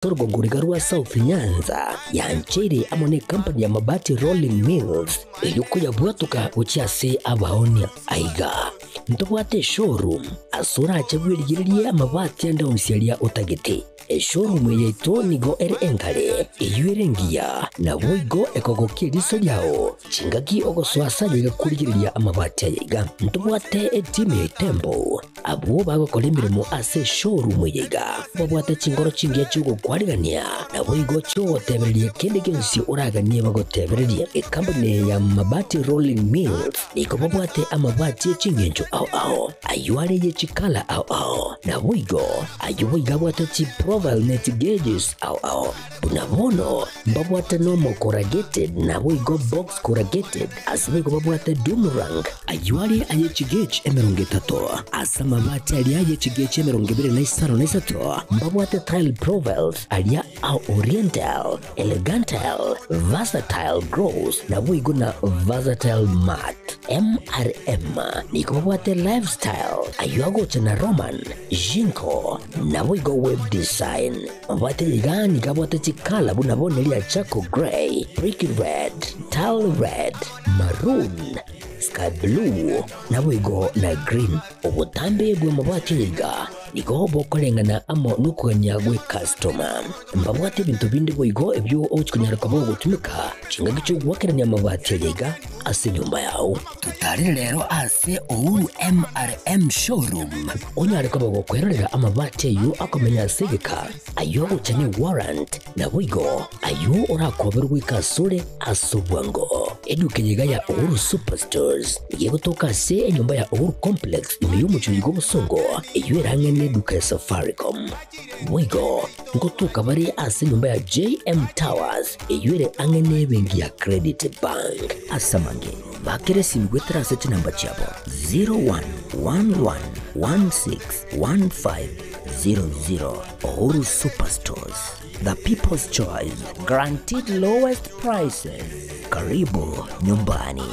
Orogongo riga rwa South Nyanza yancheire amo necompany ya Mabati Rolling Mills eyio koyabwatoka gochia ase abaonia. Aiga ntobwate eshowroom ase orache bwerigererie amabati ande onsi aria otagete. Eshowroom eye yaito nigo ere enkare, eyio ere engiya, naboigo ekogokia eriso riao chingaki ogosoa ase aye iga korigereria amabati aya iga. Ntobwate etimu ya Itembo Abwo bagokora emeremo ase eshowroom eye iga babwate chinkoro chingiya chi'ogokwarigania, naboigo chi'ogotebereria kende gionsi oraganie bagotebererie. Ekampuni eye ya Mabati Rolling Mills nigo babwate amabati e chingencho ao ao, ayio are ye chikala ao ao, naboigo ayio boigo abwate chiprofile ne chigauges ao ao. Buna bono mbabwate normal corrugated naboigo box corrugated, ase boigo babwate doom rank, ayio are aye chigauge 30, ase amabati aria aye chigauge 23 mbabwate tile profiles aria a oriental, elegantile, versatile gloss naboigo na versatile matte. MRM nigo babwate lifestyle, ayio agocha na Roman, Jinko, naboigo web design. Mabwate iga nigo abwate chikala buna bono eria charcoal grey, brick red, tile red, maroon, sky blue, naboigo na green. Obotambe bw'amabati aya iga nigo bokoreng'ana amo nokogania gw'ecustoma. Mbabwate ebinto binde boigo ebio ogochia konyara koba ogotumeka chingaki chi'ogoakerania amabati aya iga ase enyomba yao. Totarere rero ase Uhuru MRM Showroom onyare koba gokwerorera amabati ayio akomenya ase egeka, ayio agocha ne warrant, naboigo ayio orakoberwe goika asore ase obwango. Eduka eye iga ya Uhuru Superstores nigo egotoka ase enyomba ya Uhuru Complex ime y'omochie oyo bw'obosongo eyio ere ang'e neduka ya Safaricom. Boigo ngotoka bare ase enyomba ya JM Towers eyio ere ang'e nebenki ya Credit Bank. Ase amange, bakera esimi goetera ase chinamba chiabo 0111161500. Uhuru Superstores, the people's choice, guaranteed lowest prices. Karibu nyumbani.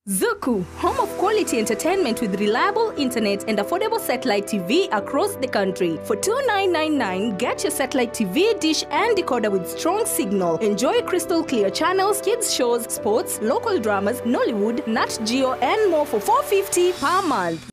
Zuku, home of quality entertainment with reliable internet and affordable satellite TV across the country. For 2999, get your satellite TV, dish and decoder with strong signal. Enjoy crystal clear channels, kids shows, sports, local dramas, Nollywood, Nat Geo and more for 450 per month.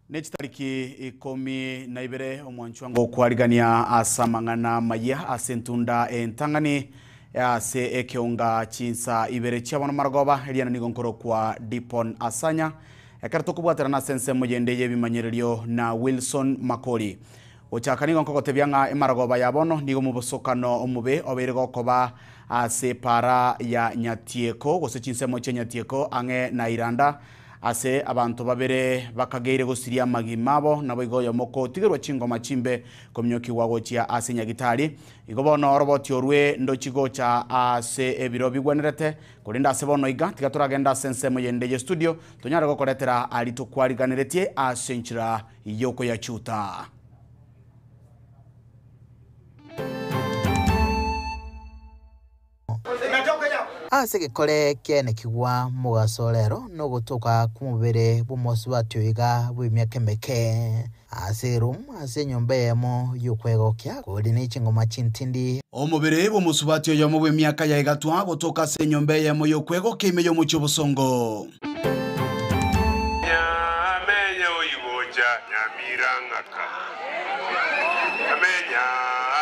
Ne chitariki 12 omwanchwa ngokwarigania ase amang'ana amayia ase entunda entang'ani ase ekeunga chinsa ibere chiabono marogoba eriana nigo nkorokwa Dipon Asanya ekero tokobwaterana ase ensemo yende y'ebimanyererio na Wilson Makori gochaka nigo nkogotebia ng'a emarogoba ya bono nigo mobosokano omobe obeire gokoba ase para ya Nyatieko gose chinsemo chia Nyatieko ang'e na Iranda Ase abanto babere bakageire gosiria amagima abo, naboigo oyomo kotigerwa chingoma chimbe kominyokigwa gochia ase nyagitari. Igo bono oroboti orwe ndochi gocha ase ebiro bigwenerete, korende ase bono iga tiga toragende ase ensemo yende ye studio tonyare gokoretera aria tokwariganeretie ase enchera y'okoyachuta. Ase egekore kiaenekigwa mogaso rero nogotoka kw'omobere bw'omosubati oyo iga bw'emiaka emeke ase eroom ase enyomba eyemo y'okwegokia kore ne chingoma chintindi. Omobere bw'omosubati oyomo bw'emiaka ya egatwa gotoka ase enyomba eyemo y'okwegokia ime y'omochie obosongo. Amenya oigocha Nyamira ng'aka. Amenya,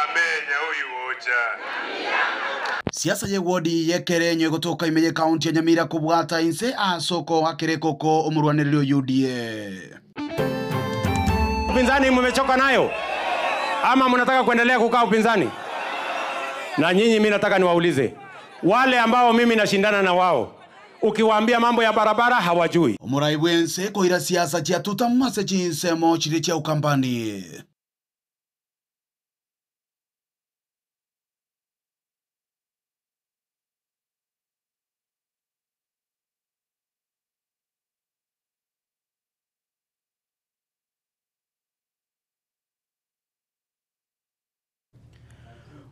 amenya oigocha. oigocha. Siasa ye wodi y'Ekerenyo egotoka ime y'ekaunti ya Nyamira kobwata inse ase okoakera ekoko omorwanereri o UDA. Upinzani mmechoka nayo ama mnataka kuendelea kukaa upinzani? Na nyinyi, mimi nataka niwaulize wale ambao mimi nashindana na wao, ukiwaambia mambo ya barabara hawajui. Omorai bwense koira siasa chiatuta ase chinsemo chiri chia Ukambani.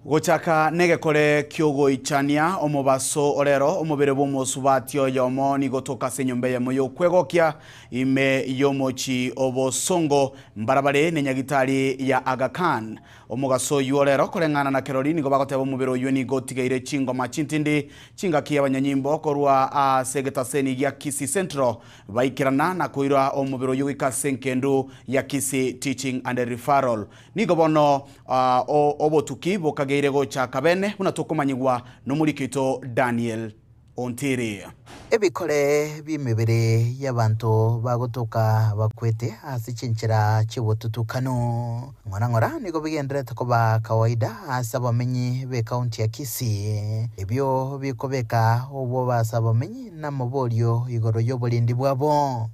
Gochaka negekore kiogoichania omobaso orero omobere bw'omosubati oyomo nigotoka ase enyomba eyemo yokwegokia ime y'omochi obosongo mbarabare ne nyagitari ya Aga Khan. Omogaso oyu orero koreng'ana na kerori nigo bagoteba omobere oyu nigo otigeire chingoma chintindi chingaki abanyanyimbo korwa ase egetaseni gia Kisii Central baikirana na koira omobere oyu goika ase enkendu ya Kisii Teaching and Referral. Nigo bono obotuki bokageire gochaka bene buna tokomanyigwa nomorikito Daniel Ontiri. Ebikore b'emibere y'abanto bagotoka bakwete ase chinchera chi'obotutukano ng'ora ng'ora nigo bigenderete koba kawaida ase abamenyi b'ekaunti ya Kisii ebio bikobeka obwoba ase abamenyi na amaborio igoro y'oborindi bwabo.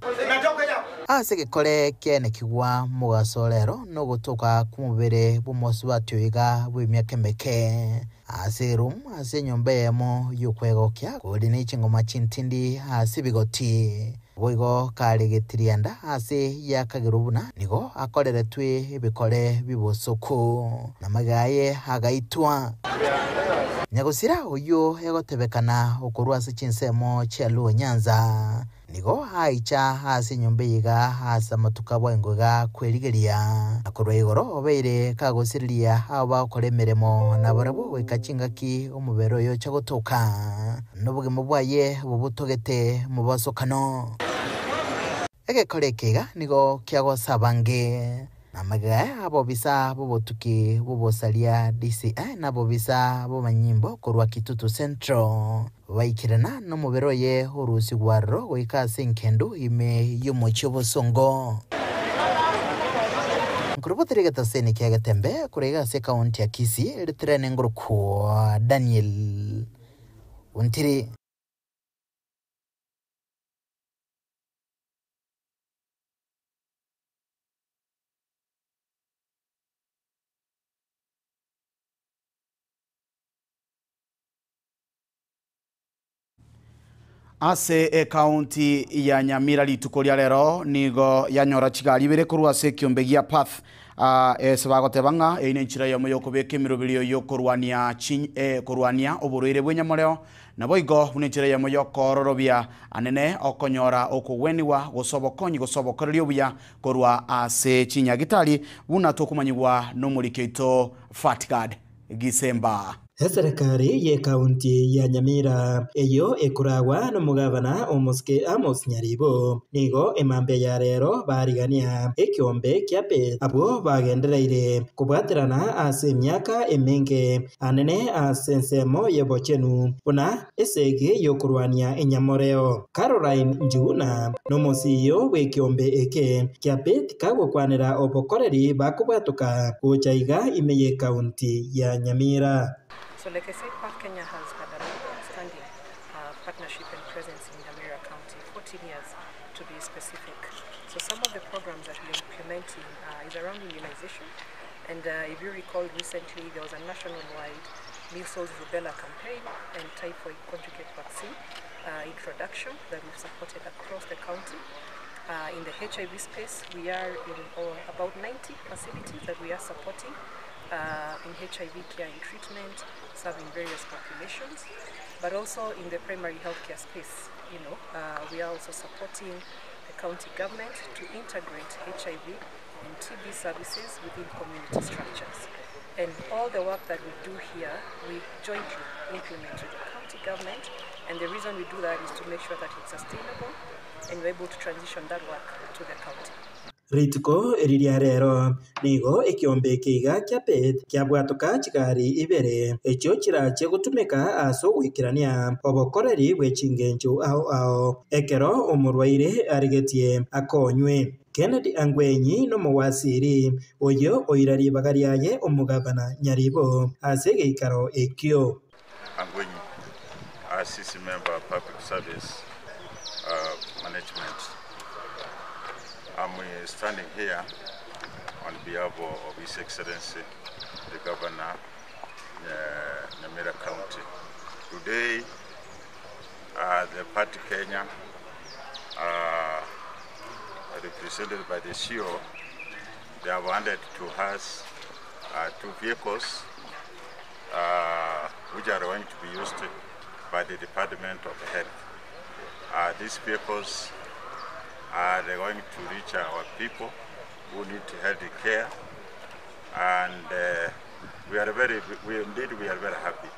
Ase egekore kianekigwa mogaso rero nogotoka kw'omobere bw'omosubati oiga bw'emiaka emeke ase eroom ase enyomba eyemo y'okwegokia kori na chingoma chintindi ase ebigoti boigo karegetirianda ase yakagerwa buna nigo akoreretwe ebikore bibosoko namagaye agaitwa. Nyagosira oyo egotebekana okorwa ase chinsemo chia Luo Nyanza nigo aicha ase enyomba eyeiga ase amatuko bwango iga kwerigeria akorwa igoro obeire kagosiriria abo bagokora emeremo nabarabwo goika chingaki omobere oyo ocha gotoka nobogima bwaye bobotogete mobasokano. Egekore eke nigo kiagosa abange namagega abobisa bobotuki bobosaria DCI nabobisa bomanyimbo korwa Kitutu Central baikirana nomobere oye orusi gwarro goika ase enkendu ime y'omochi obosongo. Nkurubotere getaseni kia Getembe kurega ase ekaunti ya Kisii eritirene ngorokwa Daniel Ontiri. Ase ekaunti ya Nyamira rituko ria rero nigo yanyora chigari ibere korwa ase ekiombe gia Path ase bagoteba ng'a eye nenchera eyemo yokobeka emeroberio yokorwania korwania oborwaire bwa enyamoreo nabo igo buna enchera eyemo yokororobia anene okonyora okogweniwa gose obokonyi gose obokoreria obuya korwa ase chinyagitari buna tokomanyigwa nomorikeito Fatgard Gisemba. Eserikari ye kaunti ya Nyamira eyo ekuragwa nomugabana omosike Amos Nyaribo nigo emambe ya rero barigania ekiombe kia Peth abwo bagendereire kobwaterana ase emiaka emenge anene ase ensemo y'obochenu buna esegi yokorwania enyamoreo. Caroline Njuguna nomosiyo bw'ekiombe eke kia Peth kagokwanera obokoreri bakobwatoka gocha iga ime ye kaunti ya Nyamira. So like I said, Path Kenya has had a long-standing partnership and presence in Nyamira County, 14 years to be specific. So some of the programs that we're implementing is around immunization. And if you recall recently, there was a nationwide measles rubella campaign and typhoid conjugate vaccine introduction that we've supported across the county. In the HIV space, we are in about 90 facilities that we are supporting in HIV care and treatment, serving various populations, but also in the primary healthcare space. You know, we are also supporting the county government to integrate HIV and TB services within community structures. And all the work that we do here, we jointly implement with the county government. And the reason we do that is to make sure that it's sustainable and we're able to transition that work to the county. Rituko eri ria rero nigo ekiombe eke iga kia Pet kiabwatoka chigari ibere, echio chirache gotumeka ase ogoikerania obokoreri bwe chingencho ao ao ekero omorwaire arigetie akonywe. Kennedy Angwenyi nomowasiri oyio oira ribaga riaye omogabana Nyaribo ase egeikaro ekio. Angwenyi, RCC member Public Service Management. I'm standing here on behalf of His Excellency the Governor, Nyamira County. Today, the Party Kenya, represented by the CEO, they have handed to us 2 vehicles which are going to be used by the Department of Health. These vehicles are going to reach our people who need health care, and indeed we are very happy.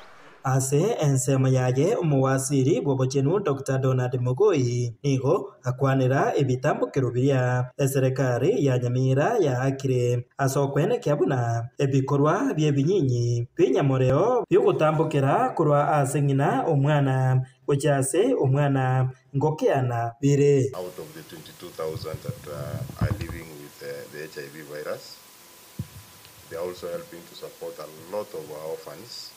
Ase ensemo yaye omowasiri bw'obochenu Dr. Donald Mogoi nigo akwanera ebitambukero biria eserekari ya Nyamira yaakire ase okwenekia buna ebikorwa by'ebinyinyi binyamoreo by'ogotambukera korwa ase ng'ina omwana gochia ase omwana ngokeana bire. Out of the 22,000 that are living with the HIV virus, they are also helping to support a lot of our orphans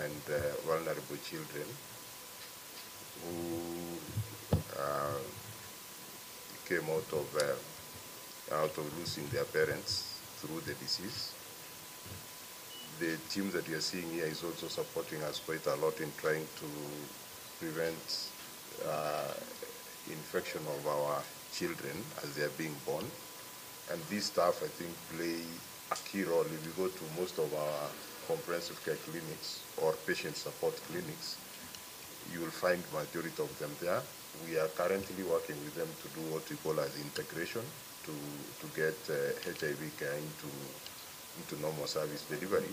and vulnerable children who came out of losing their parents through the disease. The team that you are seeing here is also supporting us quite a lot in trying to prevent infection of our children as they are being born. And these staff, I think, play a key role. If you go to most of our comprehensive care clinics or patient support clinics, you will find majority of them there. We are currently working with them to do what we call as integration, to get HIV care into normal service delivery.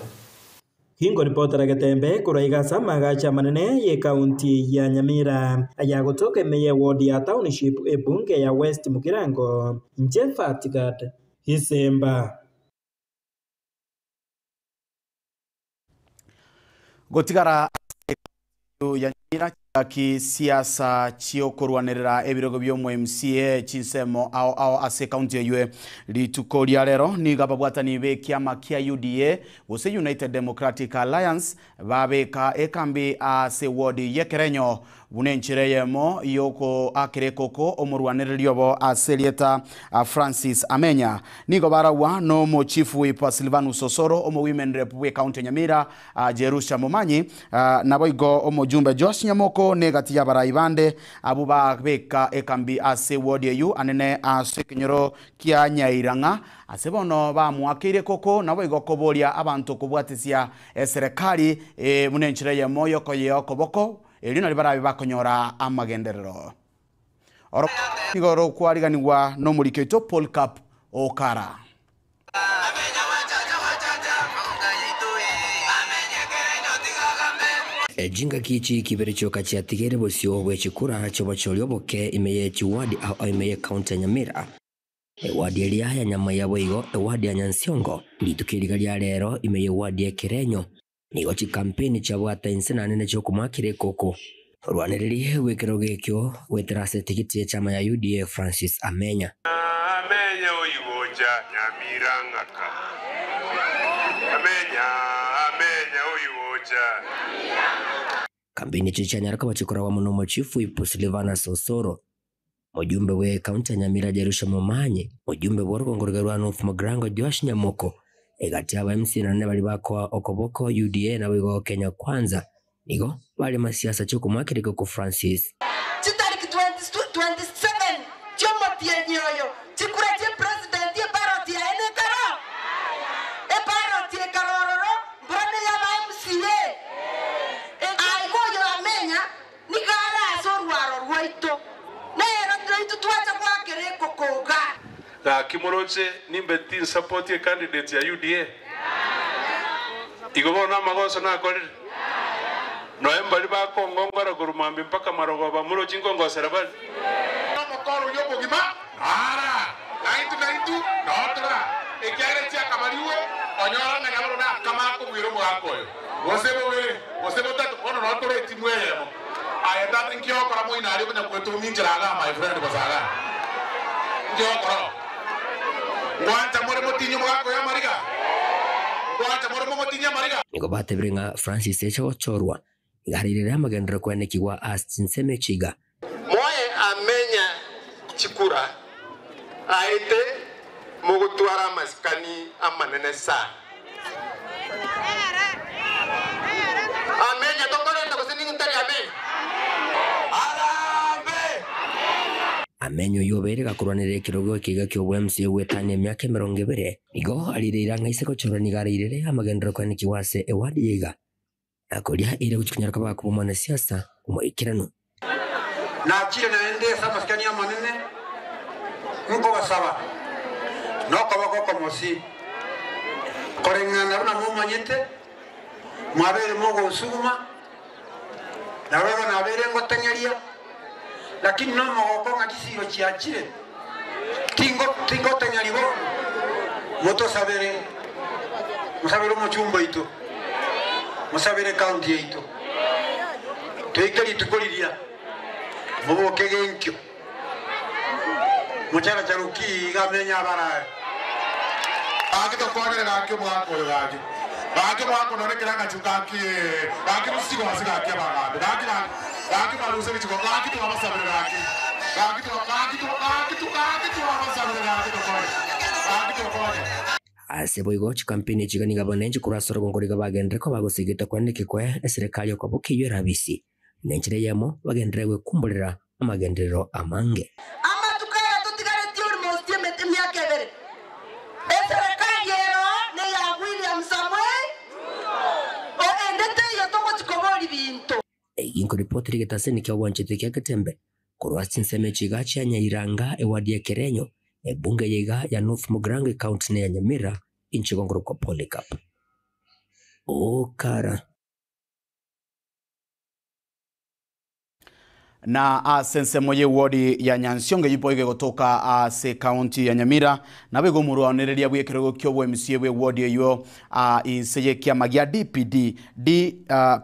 Hingo ripotera Getembe kuraiga samagacha manene ye kaunti ya Nyamira aya gotoka emeye ward ya township ebunge ya West Mugirango Njefatigad Isemba. Gotigara ya Nyamira ki siasa chiokorwanerera ebirogo byo MCA chinsemo ao ao ase county eywe rituko ria rero niga babwatani be kiama kia UDA gose United Democratic Alliance babeka ekambi ase ward yekerenyo bunenchire yemo yoko akerekoko omurwanererio bo ase rieta Francis Amenya nigo barawa no mo chief whip Silvanus Osoro omo women rep we county Nyamira Jerusha Momanyi naboigo omojumbe Josh Nyamoko negati ya baraibande abu babeka ekambi ase ward eyu anene ase kenyoro kia Nyairanga ase bono bamwakire koko naboigo koboria abantu kobwatisia serikali munenchire yemo yoko yokoboko elino libarabi bakonyora amagenderero. Oro nigoro kwariganirwa no muriketo Paul Cap Okara. Ejinga kichi kibere choka chiatigere bosio bwechikura chobochorio boke imeye chiwadi au imeye county Nyamira. Ewadi eria ya nyama ya boigo ewadi ya Nyansiongo litukiriga ria rero imeye wadi ya Kerenyo. Nigo chikampeni chabwata insena nene chokumakire koko. Rwanereri wekero gekyo weterase tikiti ya chama ya UDA Francis Amenya. Amenya oyigoja Nyamira ngaka. Amenya amenya oyigoja. Kampeni chicha nyaraka bachikora wa muno chifu ipo Silvana Sosoro. Mujumbe we kaunti ya Nyamira Jerusha Momanyi, mujumbe wa rugongorwa North Mugirango Josh Nyamoko. Egati aba MC na nne bali bakwa okoboko UDA na wigo Kenya Kwanza nigo bali masiasa chukumwakiriko ku Francis chitariki 27 chiomotie nyoyo chikura che president ye paroti ya ene karo e paroti e karororo mbrone ya ba MCA aigo yo amenya nigara asorwaro rwaito nero ndroito twacha kwakiriko koga na kimoroche nimbe tin support ye candidate ya UDA igobona magoso na korire no embali bakongongora kurumambi mpaka marogoba murochi ngongosera bali mokoro yo bogima ara 19 Ekiagera chiakabarirwe, onyora ng'a nyaboro nakama akobwera omogaka oyo, gose bobere, gose botato, bono noo tore etimu eyemo. Aye tata inki ogokora moino aria okonya gwetoma inchera igaa my friend gose igaa? Inki ogokora oo? Ngwancha more motinye omogaka oyo amariga? Ngwancha more momotinye amariga? Nigo batebire ng'a Francis eche gochorwa, iga areirere amagenderero koenekigwa ase chinsemo echi iga. Moe amenya chikura aete mogotwara amasikani amanene sana. Amenya tokorenta gose nigo ntari amenya? Harambee! Amenya oyio obeire gakorwanerera ekerogo ekiga ki'obwemc goetania emiaka 20, nigo arireire ang'e ise gochorwa nigo areirere amagenderero koenekigwa ase ewadi eye iga. Na koria eira gochia konyara koba koba omwanasiasa omoikeranu. Nachire naende ase amasikani amanene, nkobasaba nokoboko okomosi, koreng'ana buna momanyete, mwabeire mogonsuguma, naboigo nabeire ngoteng'eria, lakini nomogoko ng'a chisiiro chiachire, tingo tingoteng'eria bono, motosabere, mosabere omochumba oito, mosabere ecounty yaito, toike rituko riria, moboke genkio, mocharacharoki iga amenye abarae. Gaki tokwanere gaki omwaka oyo gaki gaki omwaka ono nekera ng'achu gaki ee gaki rusigo ase gaki abagambi gaki gaki gaki baruse richiko gaki twabasabire gaki gaki twa gaki twa gaki twa gaki twabasabire gaki tokonye gaki tokonye. Ase boigo chikampeni echi iga nigo abanenchi korwa ase orogongo riga bagenderere koba gosegeta kwaneke kwe eserekari okoboka eyio erabisi, na enchera eyemo bagenderere gwekumborera amagenderero amange. Amatuko aya totigaretie almost emiaka ebere, eserekari ero neya William Samoei Ruto, ende teiyo togochi koboria binto. Eyio nkoripoti rigetaseni kia obwanchete kia Getembe korwa ase chinsemo echi iga chia Nyairanga, ewadi ya Kerenyo, ebunge eye iga ya North Mugirango ecounty neya Nyamira, inche igo nkorokwa Polycarp Okara. Na ase ensemo y'ewodi ya Nyansiongo eyio boigo egotoka ase ekaunti ya Nyamira, naboigo omorwanereria bw'ekerogo ki'oboMCA bw'ewodi eyio inse y'ekiama gia DPD, D,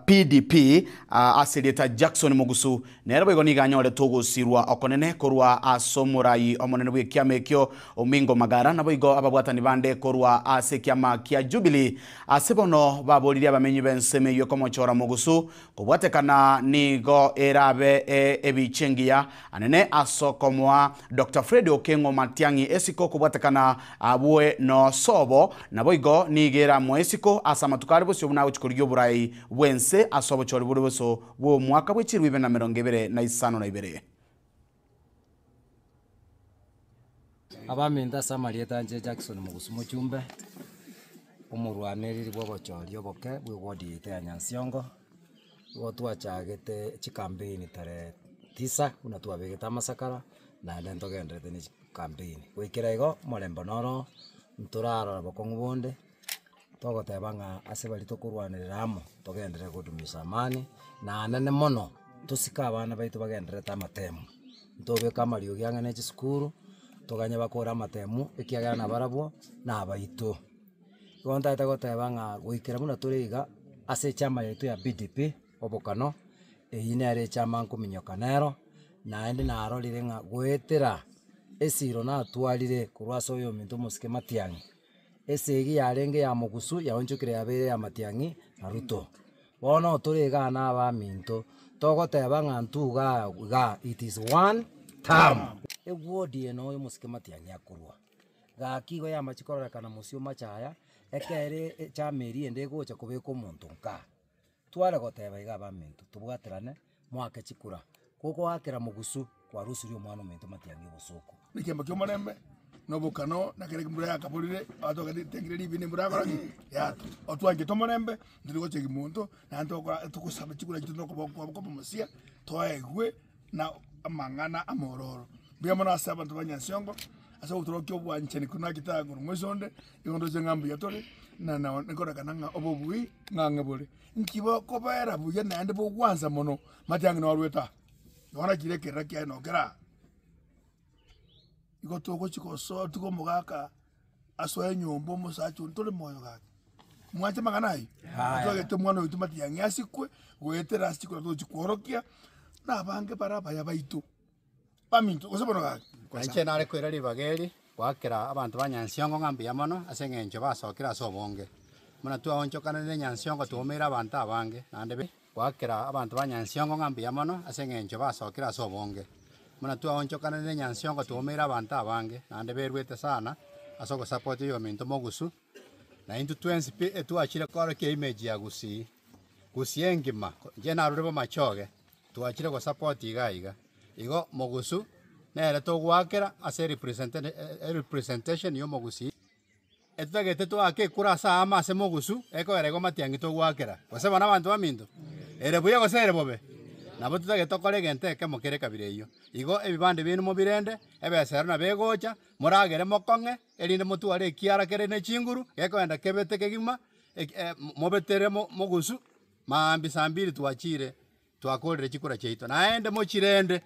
PDP ase erieta Jackson Mugusu, nere boigo nigo anyorete ogosirwa okonene korwa ase omorai omonene bw'ekiama ekio Omingo Magara, naboigo ababwatani bande korwa ase ekiama kia Jubilee. Ase bono baboririe abamenyi b'ensemo eyio komochora Mugusu Kobwatekana nigo erabe ebicha engiya anene ase okomoa Doctor Fred Okeng'o Matiang'i esiko kobwatekana abwe nosobo, naboigo nigo eramoe esiko ase amatuko are bosio buna agochia korigia oborai bw'ense ase obochori bore boso bw'omwaka bwe chilifu ibere na emerongo ebere na isano na ibere. Abaminto ase amarieta anche Jackson Mugusu Mochumbe, omorwanereri bw'obochori oboke bwe ward yaito ya Nyansiongo, nigo twachagete chicampaign tarehe tisa buna twabegete amasakara, naende ntogendererete na chicampaign. Goikera igo, omorembe noro oo, ntorarora bokong'u bonde, togoteba ng'a ase baria tokorwanerera amo, togenderere godumisha amani, naende mono, tosike abana baito bagendererete amatemu. Ntobeke amariogi ang'e ne chisukuru, toganye bakore amatemu, ekiagera nabarabwo nabaito. Igo ntagete goteba ng'a goikera buna tore iga, ase echama yaito ya BDP, obokano, eywo nere echama nkominyoka nero, naende narorire ng'a goetera esiro natwarire korwa ase oyominto omosike Matiang'i, esegi yarenge ya mogusu yaonchokire yabeire ya Matiang'i na Ruto. Bono tore igaa na abaminto, togoteba ng'a intwe igaa igaa it is one term. Eward eye noyo omosike Matiang'i akorwa, gaki igo yamachia kororekana mosio machaya, ekere echama eria ende egocha kobeka omonto nkaa. Tware goteba iga abaminto, tobwaterane, moake chikura, gogoakera mogusu kwarusirie omwana ominto Matiang'i obosooku. Nekiambo ki'omorembe, na obokano, na kera embura yakaborire, abanto bagatengire ribi na embura yakora ki? Yatwa. Otwanchete omorembe, ntiri gochegi monto, naende togokora togosaba chikura chiaito nokoboko kwabo kw'obomosia, toegwe na amang'ana amororo. Mbuya mono ase abanto ba Nyansiongo, ase ogotorokia obwanchani korwa nakio tagoro moiso onde, nigo ndoche ng'a mbuya tore, na na nkorekana ng'a obobui ng'ang'e bore. Nki bokobera buya naende bogwansa mono, matiang'i norwete aa, nonya nakire ekerera kiaye nokera aa. Igo togochi gosoa tiga omogaka. Asoe nyomba omosacha onde tore moyo gaki. Mwanche amang'ana ayio? Twagete omwana oito matiang'i asikwe, goetera ase chikura togochi kworokia, na abange bare abaya baito. Baminto, gose bono gaki. Inche nare koira ribaga eri goakera abanto ba Nyansiongo ng'a mbuya mono ase eng'encho basokire ase obonge. Buna twaonchokanire Nyansiongo twaumeire abanto abange naende be goakera abanto ba Nyansiongo ng'a mbuya mono ase eng'encho basokire ase obonge. Buna twaonchokanire Nyansiongo twaumeire abanto abange naende berwete sana ase ogosapoti oyominto mogusu, na intwe twensi pi etwachire korokia image ya Gusii, Gusii engima, inche narure bomachoge. Twachire gosapoti iga iga. Igo mogusu nere togoakera ase representation ya omogusii. Etotagete toake ekura ase aamo ase mogusu, ekogera igo matiang'i togoakera. Gose bono abanto baminto? Ere buya gose ere bobe? Nabo totagete tokore egento ekemo kere ekabira eyio. Igo ebibande biaino mobirende, ebesa ero nabo egocha, moragere mokong'e, erinde motware ekiara kere ne chinguru, gekogenda kebete kegima, mobetere mogusu, maambia saa mbiri twachire. Twakorire chikura chiaito, naende mochirende.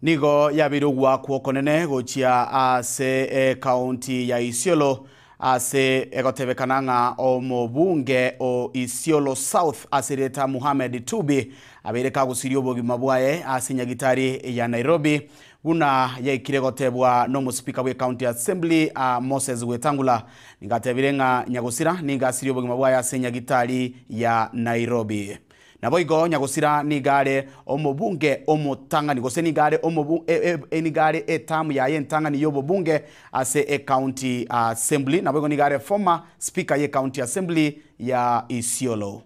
Nigo yabeire ogwakwa okonene gochia ase ekaunti ya Isiolo ase egotebekana ng'a omobunge o Isiolo South ase erieta Mohamed Tubi abeire kagusirie obogima bwaye ase nyagitari ya Nairobi Buna yaikire gotebwa nomosipika bwe County Assembly Moses Wetangula, nigo atebire ng'a Nyagosira nigo asirie obogima bwaye ase nyagitari ya Nairobi. Naboigo Nyagosira nigo are omobunge omotang'ani gose nigo are omobu nigo are etamu yaye entang'ani y'obobunge ase Ecounty Assembly naboigo nigo are former speaker ye County Assembly ya Isiolo.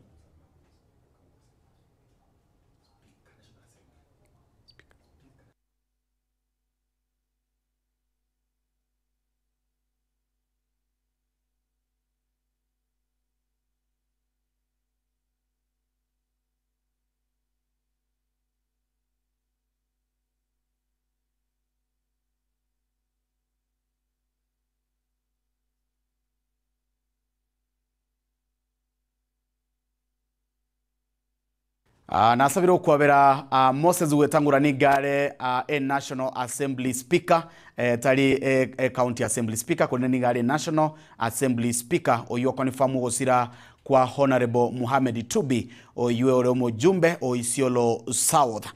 Ah, nasabire okwabera ah, Moses Wetangula nigo are ah, e National Assembly Speaker eh, tari e, e County Assembly Speaker korende nigo are National Assembly Speaker oyio okonifirm ogosira kwa Honorable Mohamed Tubi oyio ore omojumbe o Isiolo South.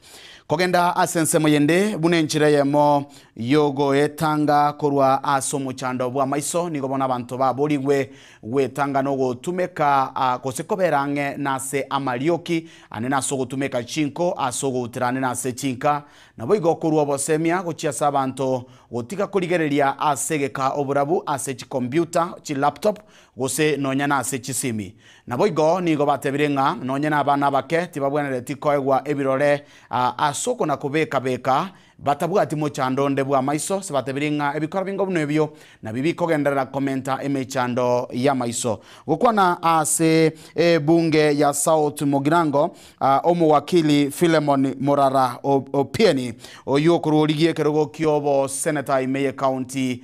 Kogenda ase ensemo yende buna enchera eyemo yogoetanga korwa ase omochando bw'amaiso nigo bono abanto baborigwe Gwetanga nogotumeka gose kobera ang'e nase amarioki ane nase ogotumeka chinko ase ogoutera ane nase chinka. Naboigo korua obosemia gochia ase abanto gotiga korigereria ase egeka oborabu ase chikombiuta, chilaptop, gose nonya nase chisimi. Naboigo nigo batebire ng'a nonya nabana abake tibabwenereti koegwa ebirore ase okona kobeka-beka Batabwati mochando onde bw'amaiso, ase batebirie ng'a ebikora bingo buna ebio nabio bikogenderera komenta emechando y'amaiso. Gokwana ase ebunge ya South Mugirango, omowakili Philemon Morara Opieni, oyio okorwa origie ekerogo ki'oboseneta ime y'ecounty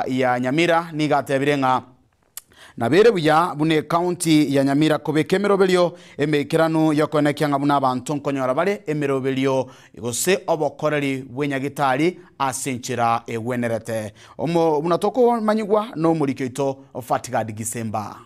ya Nyamira, nigo atebire ng'a Nabeire buya buna ecounty ya Nyamira kobeka emeroberio emeikeranu yokoenekia ng'a buna abanto nkonyora bare emeroberio gose obokoreri bw'enyagitari ase enchera egwenerete. Omo buna tokomanyigwa nomoriki oito Fatgard Gisemba.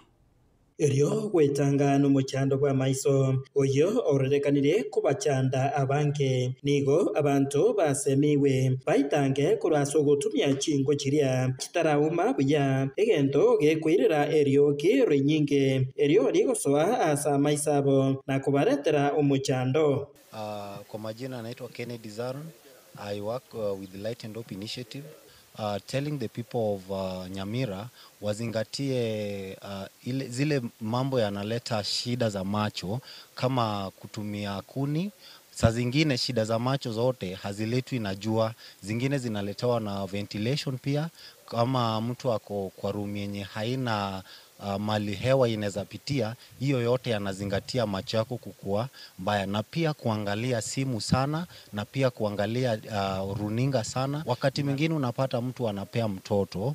Erio gwetanga nomochando bw'amaiso, oyio ororekanire kobachanda abange. Nigo abanto basemigwe baitange korwa ase ogotumia chinko chiria chitarauma buya, egento gekoirera erioki rinyinge, erio rigosoa ase amaiso abo na kobaretera omochando. Kwa majina naitwa Kennedy Zaron. I work with Light and Hope Initiative telling the people of Nyamira wazingatie ile, zile mambo yanaleta shida za macho kama kutumia kuni. Saa zingine shida za macho zote haziletwi na jua, zingine zinaletewa na ventilation pia. Kama mtu ako kwa room yenye haina mali hewa inaweza pitia, hiyo yote yanazingatia macho yako kukua mbaya, na pia kuangalia simu sana, na pia kuangalia runinga sana. Wakati mwingine unapata mtu anapea mtoto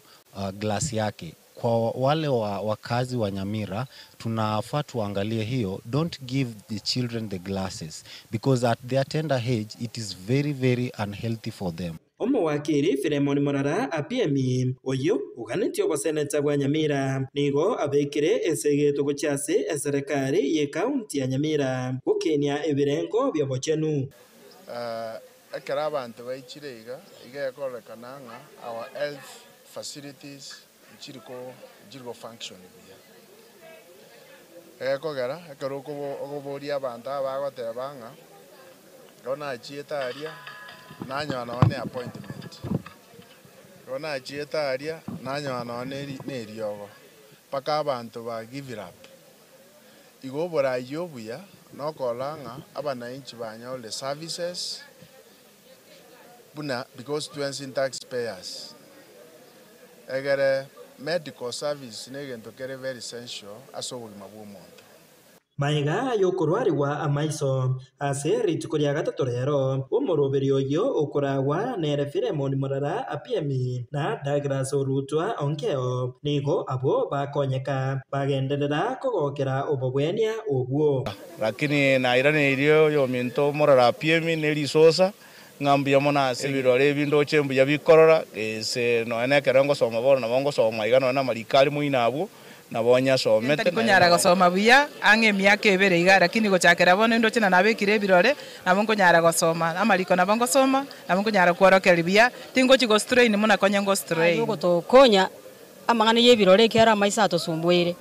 glasi yake. Kwa wale wakazi wa Nyamira tunafaa tuangalie hiyo, don't give the children the glasses because at their tender age it is very very unhealthy for them. Omowakiri Philemon Morara apiemi oyo oganetie oboseneta bwa Nyamira nigo abekire esegeto gochia ase eserekari ye county ya Nyamira gokenia ebirengo bia obochenu. Ekero abanto baichire iga, iga ekorekana ng'a our health facilities nchiriko nchiriko function buya. Egekogera, ekero okobo okoboria abanto aba bagoteba ng'a, ekero nachiete aria, nanyora nonye na appointment, ekero nachiete aria, nanyora nonye na eri na eriogo, mpaka abanto ba give it up. Igo oborai obuya, nokorora ng'a abananchi banyorire services, buna because twensi tax payers, egere medical service na egento kere very essential ase obogima bwa omonto. Maega yokorwarigwa amaiso ase rituko ria gatato rero, omoroberi oyo okoragwa nere Philemon Morara apiemi na Douglas Orutwa Onkeo nigo abwo bakonyeka bagenderera kogokera obobwenia obwo. Lakini nairaneirie oyominto Morara apiemi na erisosa ng'a mbuya mono ase ebirore ebi ndoche mbuya bikorora, gese nonya na ekero ngosoma bono nabo ngosoma iga nonya na amariko are moino abwo, nabo nyasomete Ntari konyara gosoma buya ang'e emiaka ebere iga, lakini gochakera bono ndoche na nabekire ebirore, nabo nkonyara gosoma, amariko nabo ngosoma, nabo nkonyara kworokereria buya, tingochi go strain buna konya ngo strain. Ogotokonya amang'ana ya ebirore ekiagera amaiso atosumbuire.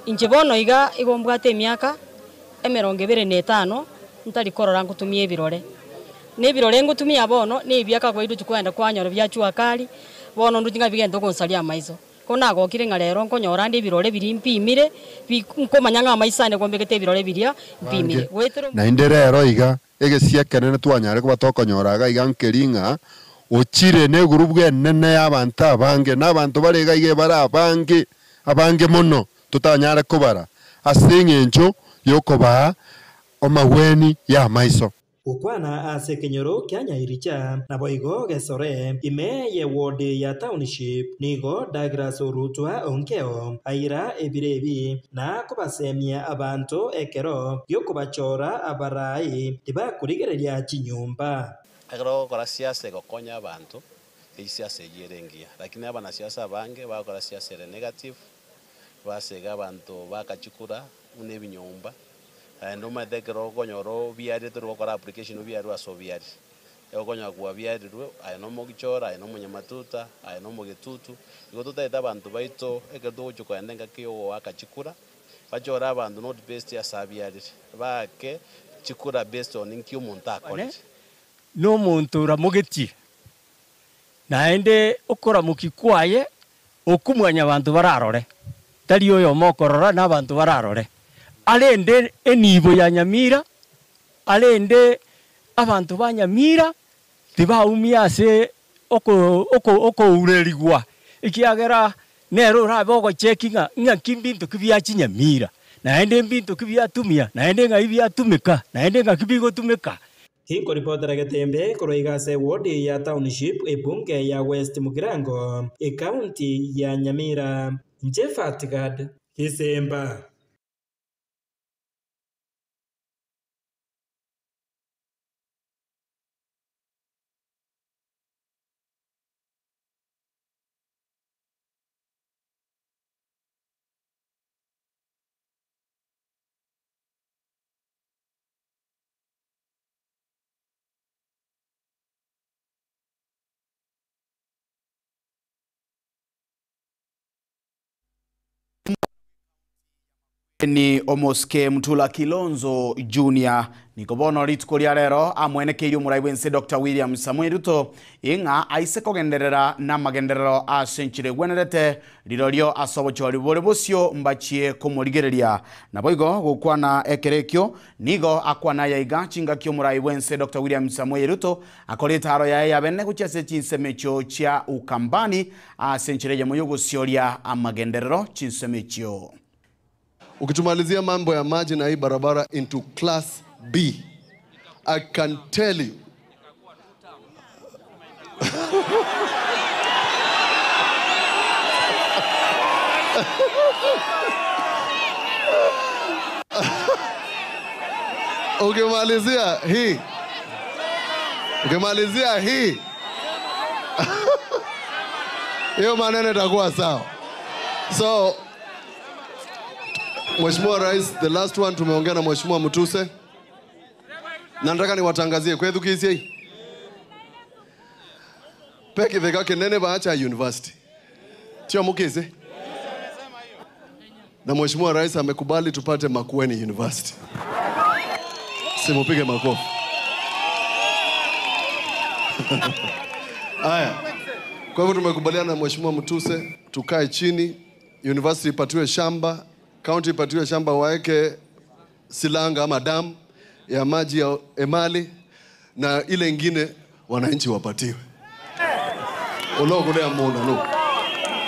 Inche bono iga igo mbwate emiaka emerongo ebere na etano, ntari korora ngotumia ebirore. Na ebirore ngotumia bono, na ebiaka kwairochia kwagenda kwanyora bia jua kali, bono ndoche ng'a bigente ogonsaria amaiso. Ko nagokire ng'a rero nkonyora ande ebirore biria mpimire, bi nkomanya ng'a amaiso ane gombegete ebirore biria mpimire. Bange Goetera naende rero iga egesia ekenene twanyare koba tokonyora iga iga nkeri ng'a ochire negurubu enene y'abanto abange, na abanto bare iga iga ebare abange, abange mono totanyare kobara ase eng'encho y'okobaa omagweni y'amaiso. Gokwana ase ekenyoro kia Nyairicha, naboigo Gesore, ime ye ward ya Township, nigo Douglas Orutwa Onkeo aira ebiro ebi na kobasemia abanto ekero gi'okobachora abarai tibakorigereria chinyomba. Ekero ogokora siasa egokonya abanto, eyio siasa eyio ere engiya. Lakini abanasiasa abange bagokora siasa ere negative, basega abanto bakachikura buna ebinyomba, naende omanyete ekero okonyora obiarire tori gokora application obiarwe ase obiarire. Ekero okonyora kwabiarirwe, aye na omogichora, aye na omonyamatuta, aye na omogetutu, igo totaete abanto baito ekero togochia kogenda engaki ya ogoaka chikura, bachore abanto not based ase abiarire, baake chikura based on nki omonto akorire. Nomonto oramogetie, naende okoramokia kwaye okwo mwanyabanto bararore, tari oyomo okorora na abanto bararore. Arende enibo ya Nyamira, arende abanto ba Nyamira tibaumia ase okourerigwa, ekiagera nere orabe ogocheki ng'a ng'aki mbinto ki biachia Nyamira, naende mbinto ki biatumia, naende ng'ai biatumeka, naende ng'aki bigotumeka. Tinkoripotera getembe korwa iga ase eward ya Township, ebunge ya West Mugirango, ecounty ya Nyamira. Inche Fatgad Gisemba. Ni omosike Mutula Kilonzo Junior Nigo bono rituko ria rero amwenekeirie omorai bw'ense Doctor William Samoei Ruto ing'a aise kogenderera namagenderero ase enchera egwenerete rirorio ase obochori bore bosio mbachie komorigereria. Naboigo gokwana ekero ekio nigo akwana aya iga chingaki omorai bw'ense Doctor William Samoei Ruto akore etaaro yaye ya bene gochia ase chinsemo echio chia Ukambani ase enchera eyemo y'ogosioria amagenderero chinsemo echio. Ukitumalizia mambo ya maji na hii barabara into class B, I can tell you ukimalizia hii ukimalizia hii hiyo maneno itakuwa sawa. So Mheshimiwa Rais, the last one tumeongea na Mheshimiwa Mutuse na nataka niwatangazie kwethukiisie pekitheka kinene baacha university tio mukise na Mheshimiwa Rais amekubali tupate Makueni University. Simupige makofi. Haya, kwa hivyo tumekubaliana na Mheshimiwa Mutuse tukae chini, university ipatiwe shamba, county ipatiwe shamba, waeke silanga ama damu ya maji ya Emali na ile ingine wananchi wapatiwe ulokulea muna no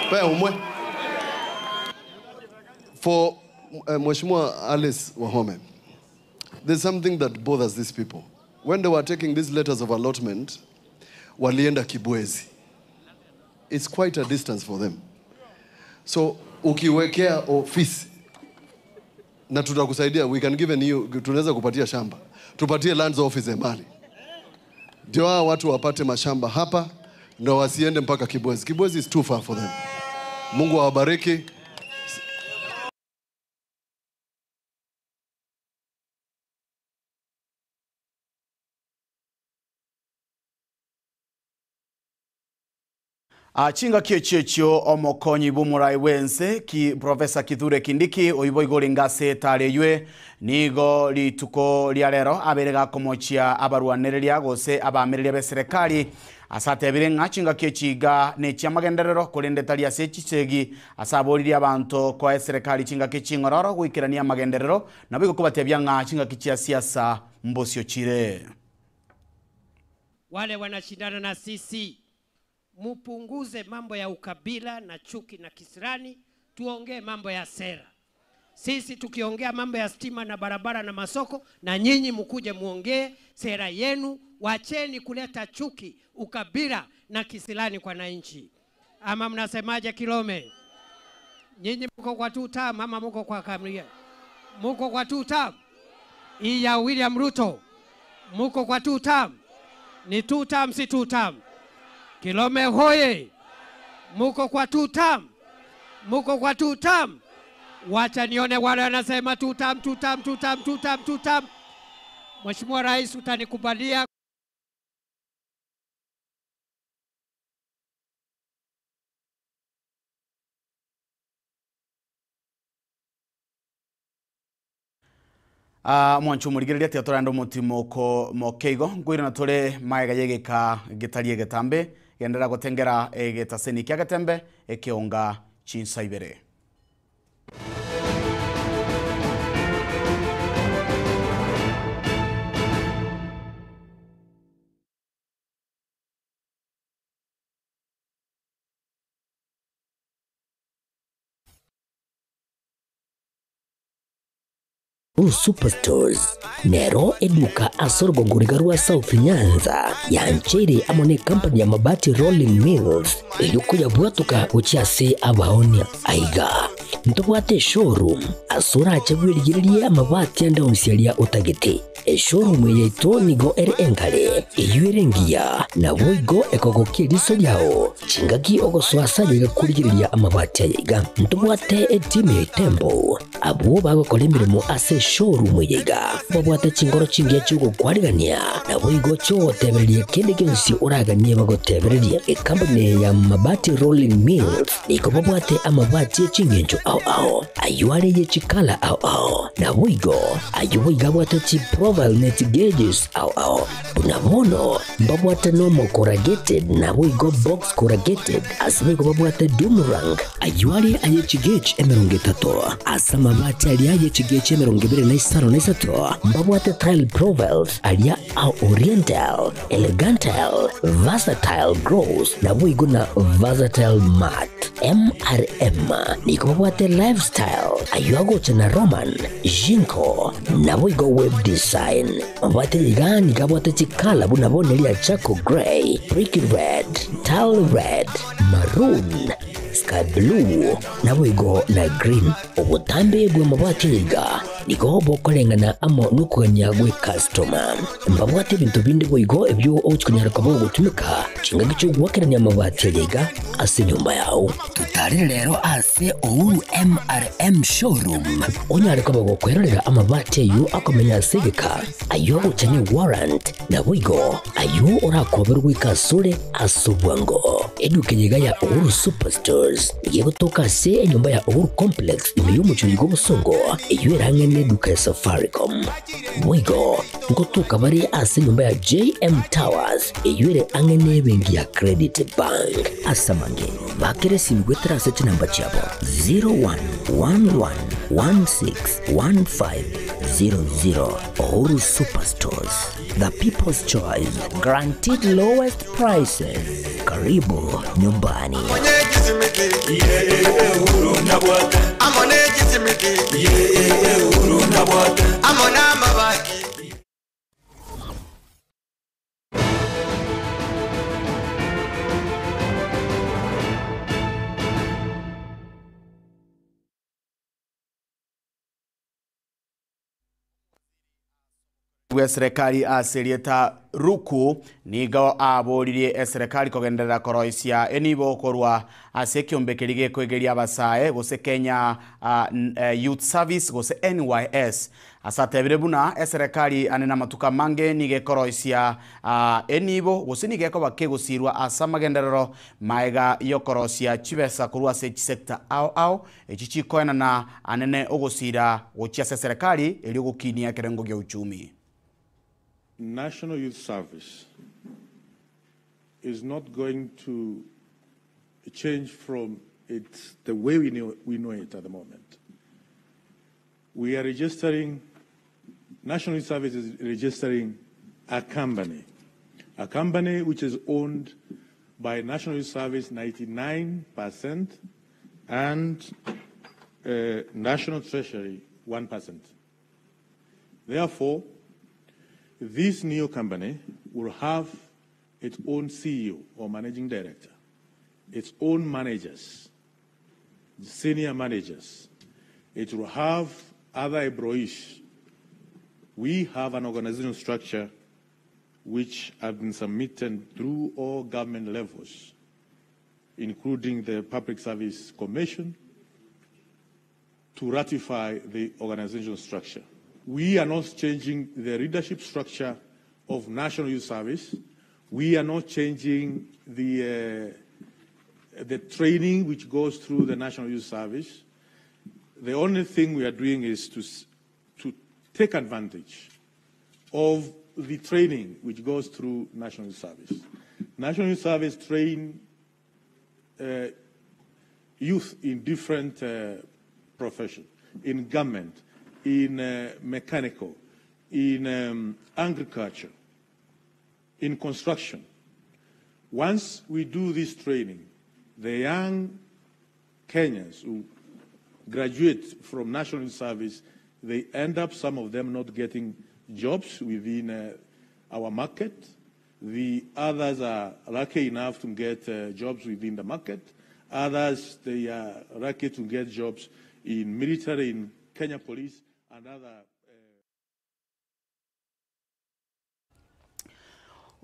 pe umwe for Mheshimiwa Alice Wahome, there's something that bothers these people. When they were taking these letters of allotment, walienda Kibwezi. It's quite a distance for them. So ukiwekea ofisi na tutakusaidia, we can give you, tunaweza kupatia shamba, tupatie lands office Emali, ndio hawa watu wapate mashamba hapa na wasiende mpaka Kibwezi. Kibwezi is too far for them. Mungu awabariki. Chingaki echio echio omokonyi bw'omorai bwense ki Professor Kithure Kindiki oibo igoro ngase etare eywe nigo rituko ria rero abere gakomochia abarwanereria gose abamereria be serikali ase atebire ng'a chingaki echiga na echiamagenderero korende tari ase echisegi ase aboririe abanto koa eserikali chingaki ching'ororo goikerania amagenderero nabo igo kobatebia ng'a chingaki chia siasa mbosio chire. Wale wanashindana na sisi mupunguze mambo ya ukabila na chuki na kisirani, tuongee mambo ya sera. Sisi tukiongea mambo ya stima na barabara na masoko, na nyinyi mkuje muongee sera yenu. Wacheni kuleta chuki, ukabila na kisirani kwa wananchi. Ama mnasemaje Kilome? Nyinyi mko kwa two term ama mko kwa kamria? Mko kwa two term? Hii ya William Ruto mko kwa two term? Ni two term, si two term? Kilome hoye! Muko kwa two term? Muko kwa two term? Wacha nione wale wanasema two term, two term, two term, two term, two term. Mheshimiwa Rais, utanikubalia Mwancho murigereria atia torenda omotimoko mokeigo nkwirana tore maega yegeka getarie egetambe gendera gotengera egetaseni kia getembe ekeonga chinsa ibere. Superstores nero eduka asorogongoriga rwa South Nyanza yanchere amo ne company ya Mabati Rolling Mills eyuko bwatuka gochiase abaonia aiga ntobwate showroom asora achabwirigireria amabati andaonsiaria otagete eshowroom yaito nigo ere enkare eyuere ngiya naboigo ekogokia eriso riao chingaki ogoswasa yegakurigereria amabati ayaiga ntobwate etimu ya itembo Abwo bagokora emeremo ase eshowroom eye iga babwate chingoro chingiya chi'ogokwarigania, naboigo chi'ogotebereria kende gionsi oraganie bagotebererie. Ekampuni eye ya Mabati Rolling Mills nigo babwate amabati e chingencho ao ao, ayio are ye chikala ao ao, naboigo ayio boigo abwate chiprofile ne chigeges ao ao. Buna bono mbabwate nomo corrugated naboigo box corrugated, ase boigo babwate doom rank, ayio are aye chigauge 30, ase amabati aria aye chigauge 25, mbabwate tile profiles aria a oriental, elegantal, versatile gloss, naboigo na versatile matte. MRM nigo babwate lifestyle, ayio agocha na Roman, Jinko, naboigo web design. Mabwate iga nigo abwate chikala buna bono ria charcoal grey, brick red, tile red, maroon, sky blue, naboigo na green. Obotambe bw'amabati aya iga nigo bokoreng'ana amo nokogania gw'ecustoma. Mbabwate ebinto binde boigo ebio ogochia konyara koba ogotumeka chingaki chi'ogoakerania amabati aya iga ase enyomba yao. Totarere rero ase Uhuru MRM Showroom onyare koba gokwerorera amabati ayio akomenya ase egeka, ayio agocha ne warrant, naboigo ayio orakoberwe goika asore ase obwango. Eduka eye iga ya Uhuru Superstores nigo egotoka ase enyomba ya Uhuru Complex ime y'omochie oyo bw'obosongo, eyio erang'e neduka ya Safaricom. Boigo ngotoka bare ase enyomba ya JM Towers eyio ere ang'e nebenki ya Credit Bank. Ase amange, bakera esimi goetera ase chinamba chiabo 0111161500. Uhuru Superstores, the people's choice, guaranteed lowest prices. Karibu nyumbani. Bw'eserekari ase erieta Ruku nigo aboririe eserekari kogenderera koroisia enibo korwa ase ekiombe keria gekoegeria abasae gose Kenya Youth Service gose NYS. Ase atebire buna eserekari ane namatuko amange nigo ekoroisia enibo gose nigo ekoba kegosirwa ase amagenderero maega yokorosia chibesa korwa ase chisector ao ao Echi chikoenana anene ogosiira gochia ase eserekari erio gokinia ekerengo gia uchumi. National Youth Service is not going to change from its the way we know, we know it at the moment. We are registering, National Youth Service is registering a company, a company which is owned by National Youth Service 99% and uh, National Treasury 1%. Therefore, this new company will have its own CEO or managing director, its own managers, senior managers. It will have other employees. We have an organizational structure which have been submitted through all government levels, including the Public Service Commission, to ratify the organizational structure. We are not changing the leadership structure of National Youth Service. We are not changing the, uh, the training which goes through the National Youth Service. The only thing we are doing is to, to take advantage of the training which goes through National Youth Service. National Youth Service train uh, youth in different uh, professions, in government, in uh, mechanical, in um, agriculture, in construction. Once we do this training, the young Kenyans who graduate from National Youth Service, they end up, some of them, not getting jobs within uh, our market. The others are lucky enough to get uh, jobs within the market. Others, they are lucky to get jobs in military, in Kenya Police, and other.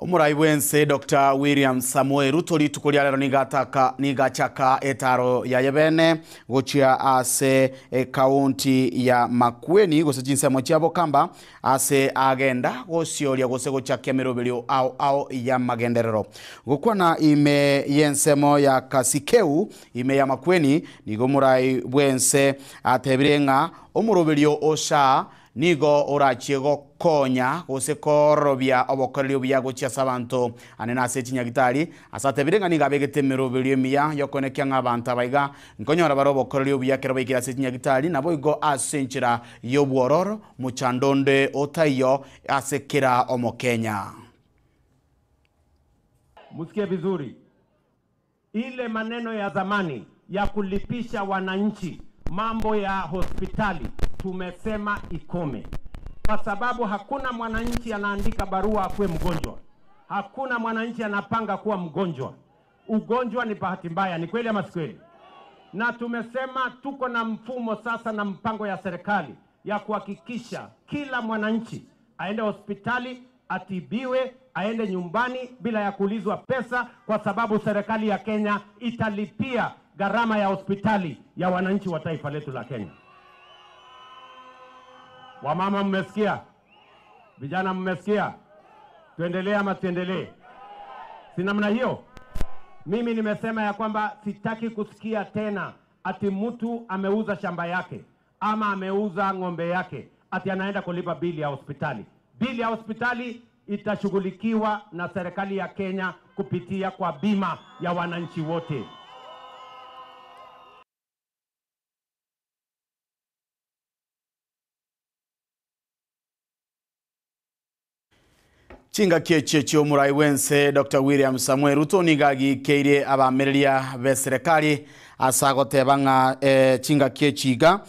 Omorai bwense Dr. William Samoei Ruto rituko ria rero nigataka nigachaka etaro yaye bene gochia ase ekaunti ya Makueni gose chinsemo chia Bokamba ase agenda gosioria gose gochakia emeroberio ao ao ya magenderero. Gokwana ime y'ensemo ya Kasikeu ime ya Makueni nigo omorai bwense atebire ng'a omoroberio osa nigo orachie gokonya gose korobia obokoreri obuya gochia ase abanto ane na ase chinyagitari ase atebire ng'a nigo abegete emeroberio emiya yokoenekia ng'a abanto abaiga nkonyora bare obokoreri obuya ekero baikire ase chinyagitari nabo igo ase enchera y'obwororo mochando onde otaiyo ase kera omokenya. Msikie vizuri, ile maneno ya zamani ya kulipisha wananchi mambo ya hospitali tumesema ikome, kwa sababu hakuna mwananchi anaandika barua akuwe mgonjwa. Hakuna mwananchi anapanga kuwa mgonjwa. Ugonjwa ni bahati mbaya, ni kweli ama si kweli? Na tumesema tuko na mfumo sasa na mpango ya serikali ya kuhakikisha kila mwananchi aende hospitali atibiwe, aende nyumbani bila ya kuulizwa pesa, kwa sababu serikali ya Kenya italipia gharama ya hospitali ya wananchi wa taifa letu la Kenya. Wamama mmesikia? Vijana mmesikia? Tuendelee ama tuendelee? Si namna hiyo? Mimi nimesema ya kwamba sitaki kusikia tena ati mtu ameuza shamba yake ama ameuza ng'ombe yake ati anaenda kulipa bili ya hospitali. Bili ya hospitali itashughulikiwa na serikali ya Kenya kupitia kwa bima ya wananchi wote. Chinga kiechie chiomurai wense Dr. William Samuel Ruto nigagikeire abamereria be serikali asa goteba ng'a chinga kiechiga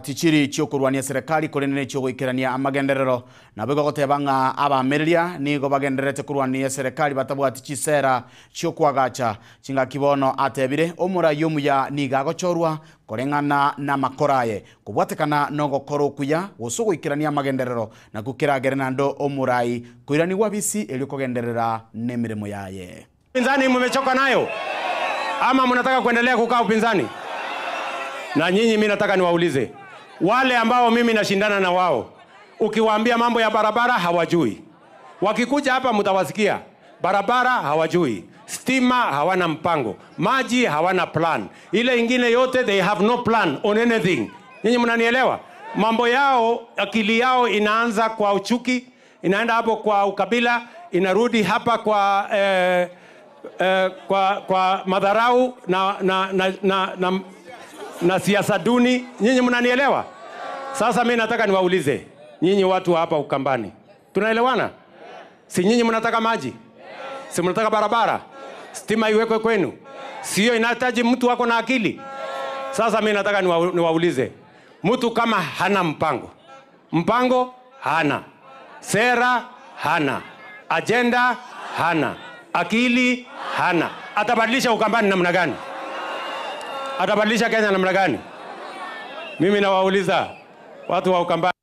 tichiri chiokorwania serikali korende chiogoikerania amagenderero nabo goteba ng'a abamereria nigo bagendererete korwania serikali batabwati chisera chiokwagacha chinga kibono atebire omurai omuya niga agochorwa koreng'ana na makoraye kobwatekana nogokora okuya gose ogoikerania amagenderero naku keragere nando omurai koiraniwa bisi erio kogenderera n'emirimo yaye. Upinzani mmechoka nayo ama mnataka kuendelea kukaa upinzani? Na nyinyi, mimi nataka niwaulize wale ambao mimi nashindana na wao, ukiwaambia mambo ya barabara hawajui. Wakikuja hapa mtawasikia barabara hawajui, stima hawana mpango, maji hawana plan, ile ingine yote they have no plan on anything. Nyinyi mnanielewa? Mambo yao, akili yao inaanza kwa uchuki, inaenda hapo kwa ukabila, inarudi hapa kwa kwa madharau na, na, na, na, na, na siasa duni. Nyinyi mnanielewa? Sasa mimi nataka niwaulize nyinyi watu wa hapa Ukambani, tunaelewana? Si nyinyi mnataka maji? Si mnataka barabara? Stima iwekwe kwenu? Sio inahitaji mtu wako na akili? Sasa mimi nataka niwaulize, mtu kama hana mpango, mpango hana, sera hana, agenda hana, akili hana, atabadilisha Ukambani namna gani? Atabadilisha Kenya namna gani? Mimi nawauliza watu wa Ukambani,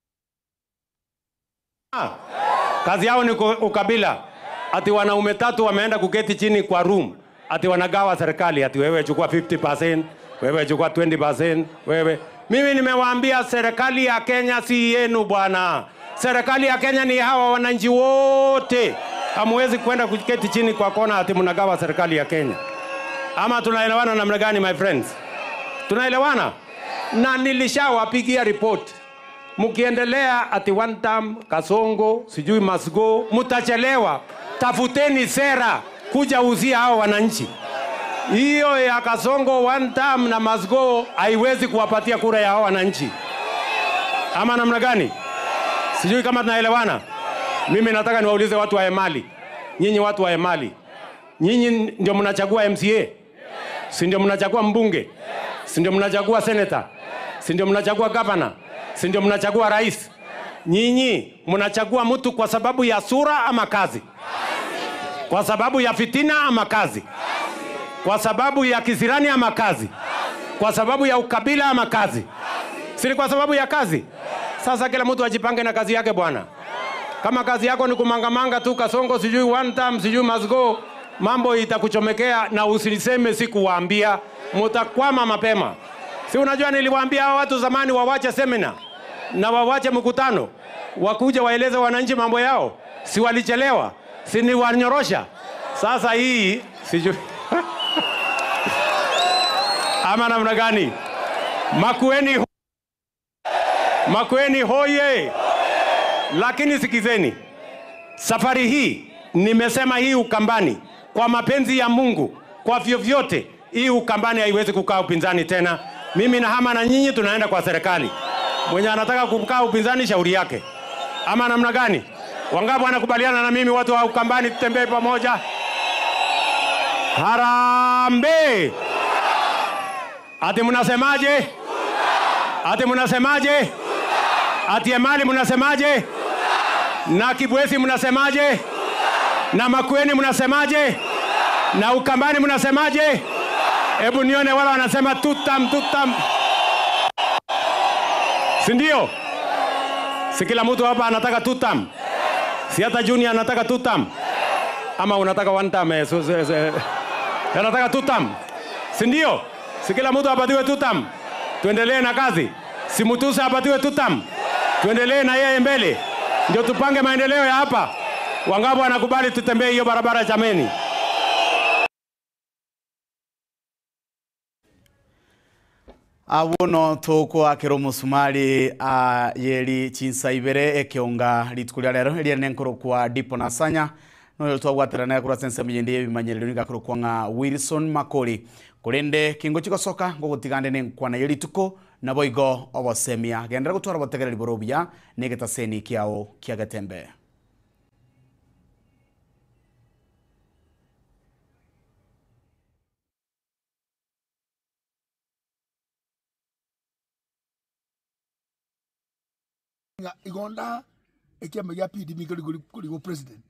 kazi yao ni ukabila. Ati wanaume tatu wameenda kuketi chini kwa room, ati wanagawa serikali, ati wewe chukua 50%, wewe chukua 20%, wewe. Mimi nimewaambia serikali ya Kenya si yenu bwana. Serikali ya Kenya ni hawa wananchi wote. Hamuwezi kwenda kuketi chini kwa kona ati mnagawa serikali ya Kenya. Ama tunaelewana namna gani my friends? Tunaelewana? Na nilishawapigia report. Mkiendelea ati one term, Kasongo, sijui must go, mtachelewa. Tafuteni sera kuja uzia hao wananchi. Hiyo ya Kasongo one term na must go haiwezi kuwapatia kura ya hao wananchi. Ama namna gani? Sijui kama tunaelewana. Mimi nataka niwaulize watu wa Emali. Nyinyi watu wa Emali, nyinyi ndio mnachagua MCA? Si ndio mnachagua mbunge? Si ndio mnachagua senator? Si ndio mnachagua governor? Si ndio mnachagua rais? Nyinyi mnachagua mtu kwa sababu ya sura ama kazi? Kwa sababu ya fitina ama kazi? Kwa sababu ya kisirani ama kazi? Kwa sababu ya ukabila ama kazi? Si ni kwa sababu ya kazi? Sasa kila mtu ajipange na kazi yake bwana. Kama kazi yako ni kumangamanga tu Kasongo, sijui one time, sijui must go, mambo itakuchomekea na usiseme sikuwaambia, mutakwama mapema. Si unajua niliwaambia hawa watu zamani wawache semina na wawache mkutano, wakuja waeleze wananchi mambo yao. Si walichelewa? Si niwanyorosha? Sasa hii sijui ama namna gani? Makueni, Makueni hoye! Lakini sikizeni, safari hii nimesema hii Ukambani, kwa mapenzi ya Mungu, kwa vyovyote, hii Ukambani haiwezi kukaa upinzani tena. Mimi nahama na nyinyi, tunaenda kwa serikali. Mwenye anataka kukaa upinzani, shauri yake, ama namna gani? Wangapi wanakubaliana na mimi, watu wa Ukambani, tutembee pamoja? Harambee! Ati mnasemaje? Ati mnasemaje? Ati Emali mnasemaje? Na Kibwezi mnasemaje? Na Makueni mnasemaje? Na Ukambani mnasemaje? Hebu nione wale wanasema tutam tutam, si ndio? Si kila mtu hapa anataka tutam? Si hata Junior anataka tutam? Ama unataka one time? Eh, anataka tutam, si ndio? Si kila mtu apatiwe tutam? Tuendelee na kazi. Si Mutusa apatiwe tutam? Tuendelee na yeye mbele, ndio tupange maendeleo ya hapa. Wangapi wanakubali tutembee hiyo barabara jameni? Abuno tukwakira omusumari yeri chinsa ibere ekeonga rituko ria rero eria nenkoro kwa Dipo Nasanya noyo twabwaterana kurwa ase ensemo yende y'ebimanyerero nigakorokwa ng'a Wilson Makori korende kingo chigosoka ngogotigande nenkwana ya rituko nabo igo obosemia gendera gotwara obotegereri boro buya na egetaseni kiao kia getembe. Ng'a igonda ekiama gia PDP kori kori go president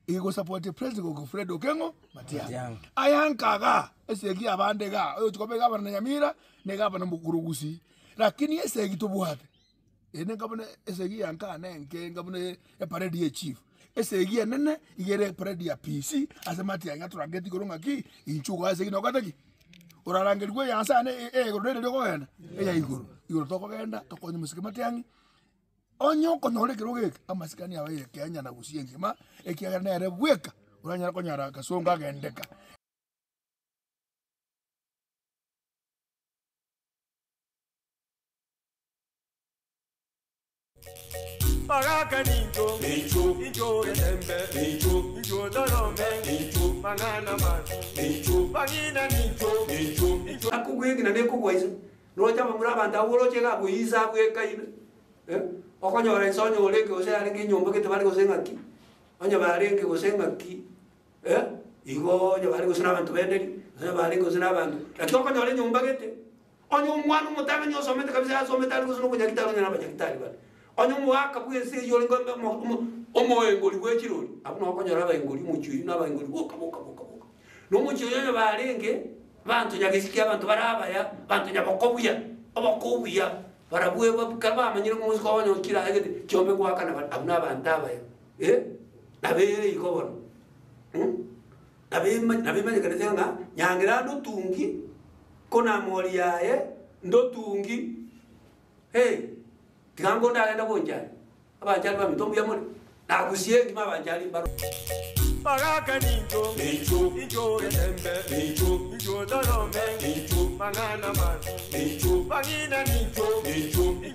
igo support president go Fred Okengo Matiang'i ayankaga esegi abande ga oyo tukobe gabana Nyamira ne gabana Mukurugusi lakini esegi tobwate ene ngabone esegi yanka nenke ngabone e parade ye chief esegi enene igere parade ya PC ase Matiang'i aturangeti igoro ng'aki inchugo esegi nokataki orarangerigwe yansane e igoro rere rikogenda eya igoro igoro tokogenda tokonye musike Matiang'i onyo konyore kero geke amasikani abaire Kenya na Gusii engima ekiagera nere bweka oranyara konyara Kasongo agendeka. Baraka ninjo, ninjo, ninjo etembe, ninjo, ninjo dorome, ninjo, manana man, ninjo, bagina ninjo, ninjo, ninjo. Akugwegina nekugwaiso rocha mamura abantu aboroche gabuisa bwekaine okonyora ensonyo orenge gose arenge enyomba gete bare gose ng'aki onye barenge gose ng'aki igo onye bare gose na abanto benderi onye barenge gose na abanto lakini okonyora enyomba gete onye omwana omotang'ani osomete kabisa asomete ari gose na omonyagitari onye na abanyagitari bare onye omogaka bwa ense eywo orenge omoengori bwa echirori abwo nabo okonyora abaengori omochie na abaengori boka boka boka boka na omochie oyo onye barenge banto nyagesiki abanto bare abaya banto nyabokobuya obokobuya barabwe bamanyire omusika wanyokira agete kiombe gwakana abwo na abanto abaya nabere igo bono nabemanyekanete ng'a nyangira ndotungi kona mori yaye ndotungi tiga ndagenda bonjani abanjani ba mitombo ya mori nagusie ngima abanjani baro Baraka ninjo, ninjo, ninjo etembe, ninjo, ninjo dorome, ninjo, manana man, ninjo, bagina ninjo, ninjo.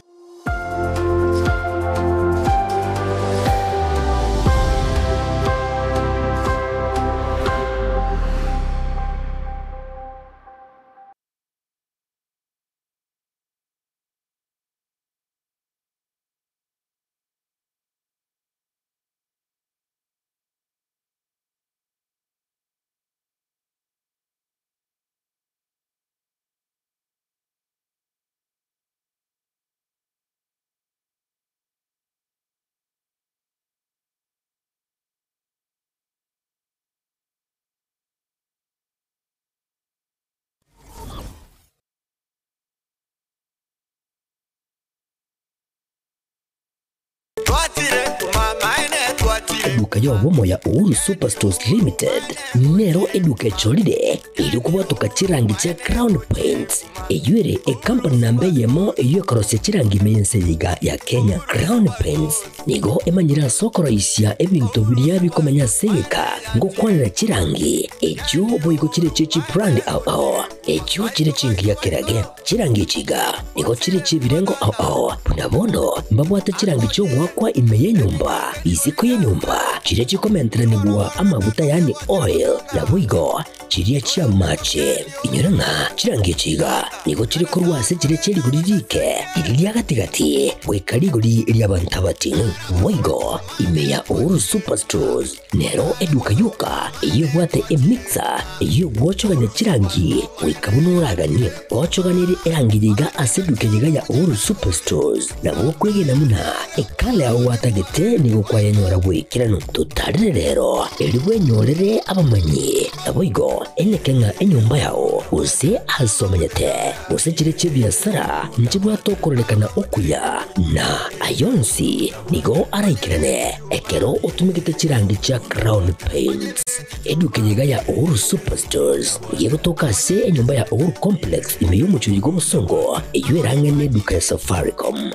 Eduka y'obomo ya Uhuru Superstores Limited nero eduka echorire erio kobwatoka chirangi chia Crown Paints eywo ere ekampani namba eyemo eywo ekorosia chirangi ime y'ense eye iga ya Kenya. Crown Paints nigo emanyire ase okoroisia ebinto biria bikomenya ase egeka ngokwanera chirangi echio boigo chire chie chibrand ao ao echio chire chingiya kerage. Chirangi echi iga nigo chire chi'ebirengo ao ao, buna bono mbabwate chirangi chi'ogoakwa ime y'enyomba, isiko y'enyomba, chiria chikomenteranigwa amaguta yaani oil, naboigo chiria chi'amache. Inyora ng'a chirangi echi iga nigo chire korwa ase chiria chie rigori rike, riria ria gati-gati, goika rigori ri'abanto abating'u. Boigo ime ya Uhuru Superstores Nero eduka yoka eyio ebwate emixer eyio egwochogania chirangi goika buna oraganie. Ochoganirie erangi yaiga ase eduka eyeiga ya Uhuru Superstores, nabo okwegena buna ekala yao gwatagete nigo kwayenyora bw'ekeranu. Totarere rero erio bwenyorere abamanyi, naboigo eneke ng'a enyomba yao gose ase omenyete gose chire chi'ebiasara nchibwate okororekana okuya na ayonsi Nigo araikerane ekero otumegete chirangi chia Crown Paints. Eduka eye iga ya Uhuru Superstores nigo egotoka ase enyomba ya Uhuru Complex ime y'omochie oyo bw'obosongo eyio erang'e neduka ya Safaricom.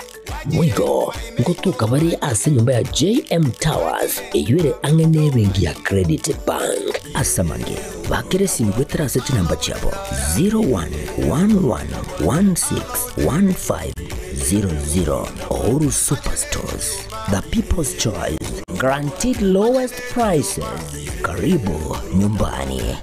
Boigo ngotoka bare ase enyomba ya JM Towers eyio ere ang'e nebenki ya Credit Bank. Ase amange, bakera esimi goetera ase chinamba chiabo 01111615 00 Uhuru Superstores, the people's choice, guaranteed lowest prices. Karibu nyumbani.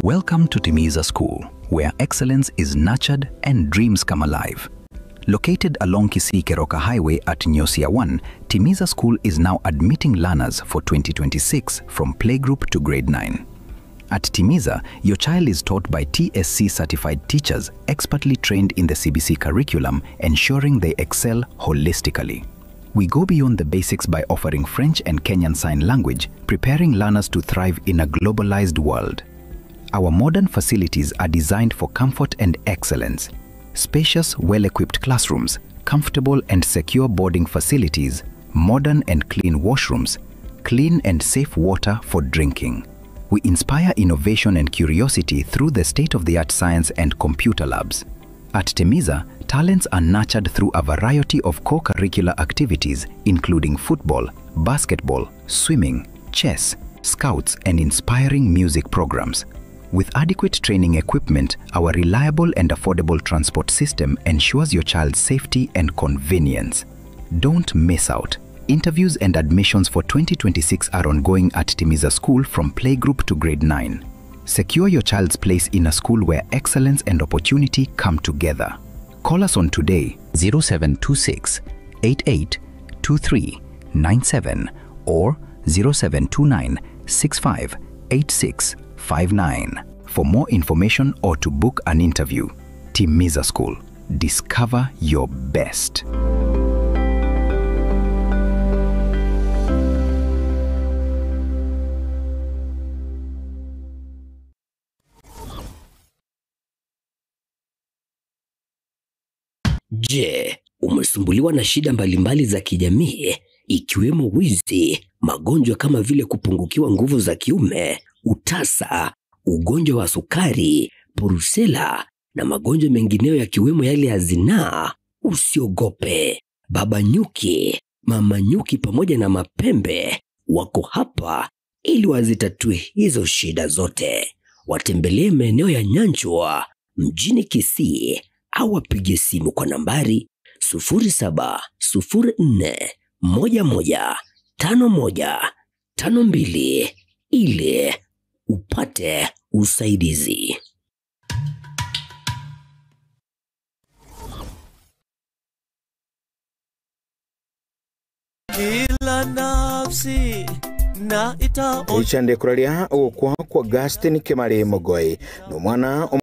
Welcome to Timiza School, where excellence is nurtured and dreams come alive. Located along Kisii Keroka Highway at Nyosia 1, Timiza School is now admitting learners for 2026 from playgroup to grade 9. At Timiza, your child is taught by TSC certified teachers expertly trained in the CBC curriculum, ensuring they excel holistically. We go beyond the basics by offering French and Kenyan Sign Language, preparing learners to thrive in a globalized world. Our modern facilities are designed for comfort and excellence. Spacious, well equipped classrooms, comfortable and secure boarding facilities, modern and clean washrooms, clean and safe water for drinking. We inspire innovation and curiosity through the state of the art science and computer labs. At Temiza, talents are nurtured through a variety of co curricular activities, including football, basketball, swimming, chess, scouts, and inspiring music programs. With adequate training equipment, our reliable and affordable transport system ensures your child's safety and convenience. Don't miss out. Interviews and admissions for 2026 are ongoing at Timiza School from playgroup to grade 9. Secure your child's place in a school where excellence and opportunity come together. Call us on today 0726 88 23 97 or 0729 65 86 59 for more information or to book an interview. Timiza School. Discover your best. Je, umesumbuliwa na shida mbalimbali za kijamii ikiwemo wizi, magonjwa kama vile kupungukiwa nguvu za kiume, utasa, ugonjwa wa sukari, purusela na magonjwa mengineyo yakiwemo yale ya zinaa? Usiogope, Baba Nyuki, Mama Nyuki pamoja na Mapembe wako hapa ili wazitatue hizo shida zote. Watembelee maeneo ya Nyanchwa mjini Kisii au wapige simu kwa nambari 0704115152 ili upate usaidizi. Kila nafsi na itaonja ichandikura ria ugukwa kwa Augustine Kimari Mogoi ni mwana.